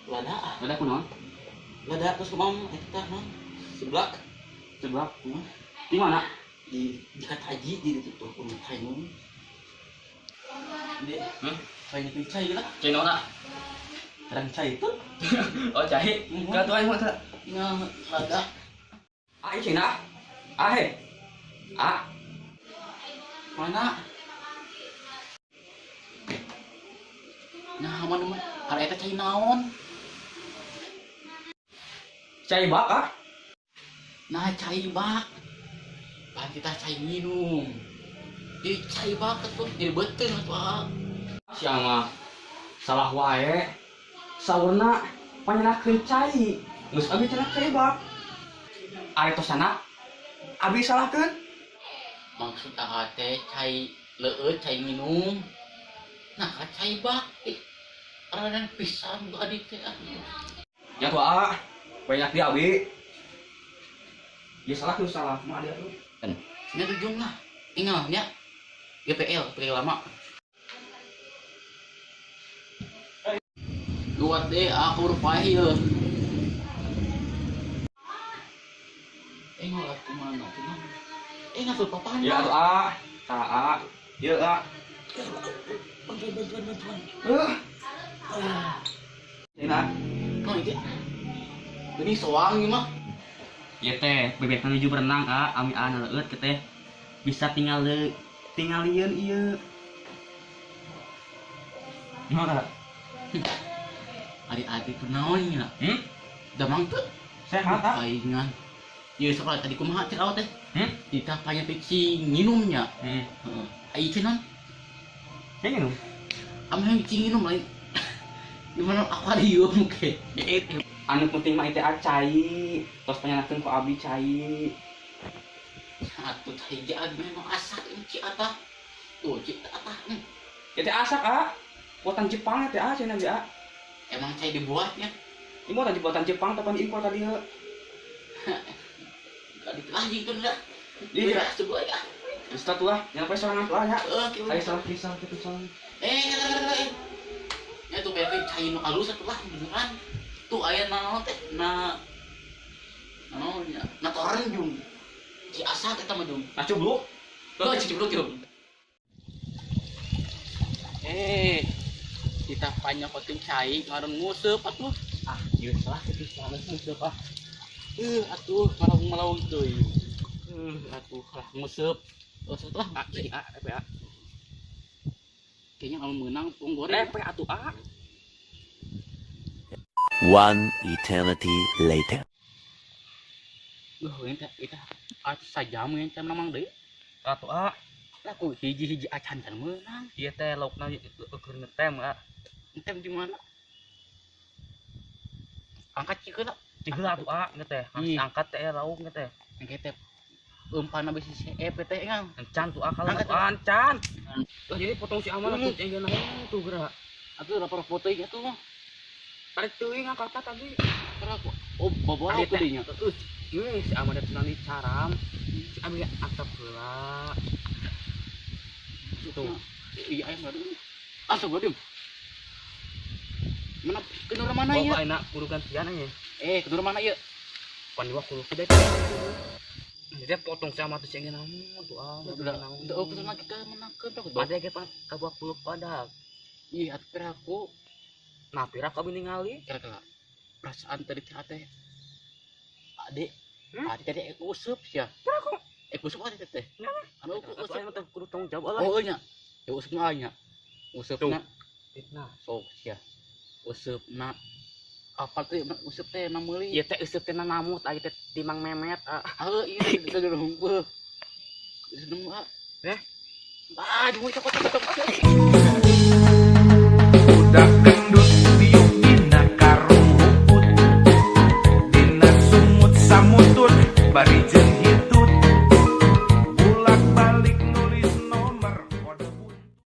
Lada. Lada kunaon? Lada terus kumaha eta naon? Seblak. Seblak. Di mana? Di Kataji di ditu tuh kudu cai. Di. Cai itu cai lah. Cai naon ah? Terang cai itu. Oh, cai. Ka tuh aing mah teh. Nya lada. Ah, ieu cina. Ah, he. Ah. Mana? Nah, mana mah? Karena eta cai naon? Cai bak ah? Nah, cai bak. Pan kita cai minum. Jadi cai bak tuh, jadi beuteung atuh ah. Sia mah salah wae. Saurna panyenakeun cai. Geus abi cenah cai bak. Ari tosana abi salahkeun. Maksud ah teh cai leueut, cai minum. Nah, cai bak. Ih, aradan pisan ku adik teh ah. Ya tuh ah, banyak di abi. Ya salah tuh salah, mah ada tuh. Nya tujung lah. Ingal nya. GPL, PL lama. Luat deh aku rupahi ye. Ngolah kumaha tuh. Ngatur papahan. Ya tuh ah, tah ah. Ieu ah. Bantuan. Ini No, itu. Ini soang ieu mah. Ieu teh bebek menuju berenang ah, ami ah leueut ke teh. Bisa tinggal tingalieun ieu. Gimana? Adik-adik kunaon nya? Damang teu? Sehat ah. Paingan. Ieu sekolah tadi kumaha cek awak teh? Ditah panya teh cing nginumnya. Heeh. Ai cenah. Cing nginum. Ame cing nginum lain. Gimana akuarium ke? Anu penting mah itu cai, tos panyenakeun ku abi cai. Atuh cai ge abi memang asak ini ci atah. Tuh ci atah. Ieu teh asak ah. Buatan Jepang teh ah cenah ge ah. Emang cai dibuatnya? Ini buatan buatan Jepang tapi diimpor tadi heuh. Adik lagi itu dah. Iya, sebuah ya. Ustaz lah, nyampe sorangan lah ya. Oke. Ayo salah kisah gitu salah. Ya tuh kayak cai nu alus atuh lah beneran. Tuh aya naon teh na naon nya? Na toren jung. Ci asak eta mah jung. Nah cubluk. Heuh, ci cubluk jung. Kita panjang koting cai ngaran nguseup atuh. Ah, ieu salah kitu salah nguseup ah. Atuh malaung-malaung teuing. Atuh lah nguseup. Useup lah. Ah, A, P A. Kayaknya kalau menang pung goreng. P atuh A. One eternity later. Ini teh kita sajam yang teh menang deui. Atuh A. Lah ku hiji-hiji acan can meunang. Ieu teh laukna keur ngetem ah. Ngetem di mana? Angkat cikeula. Cikeula atuh A nge teh. Angkat teh lauk nge teh. Engke teh eumpana bisi CF teh ngang. Encan tuh A kalau encan. Lah jadi potong si aman atuh jeung naon tuh geura. Atuh rapor foto ieu atuh mah. Tarik teuing angkat tadi. Geura oh bawa aku dinya. Heeh. Ieu si aman teh nani caram. Si abi atap heula. Tuh. Iya aya mah. Astagfirullahaladzim. Mana kenur mana ieu? Oh, enak kudu gantian nya. Kenur mana ieu? Pan diwa kudu kudu. Jadi potong sama tuh cengeng naon tuh ah. Udah, oh kenur lagi ka menakeun tuh. Ada ge pan kabuak bulu padak. Ih, atuh piraku. Nah, piraku abi ningali. Kira-kira perasaan tadi teh Adik, adik tadi aku useup sia. Piraku. Aku useup ade teh. Anu aku useup mah teh kudu tanggung jawab lah. Oh nya. Ya usupna nya. Usupna. Fitnah. Sok sia. Usupna apa teh useup teh na meuli. Ieu teh useup teh na namut aya teh timang memet. Heuh, ieu teh hungkul. Seneng ah. Eh? Ah, cuma cokot cokot.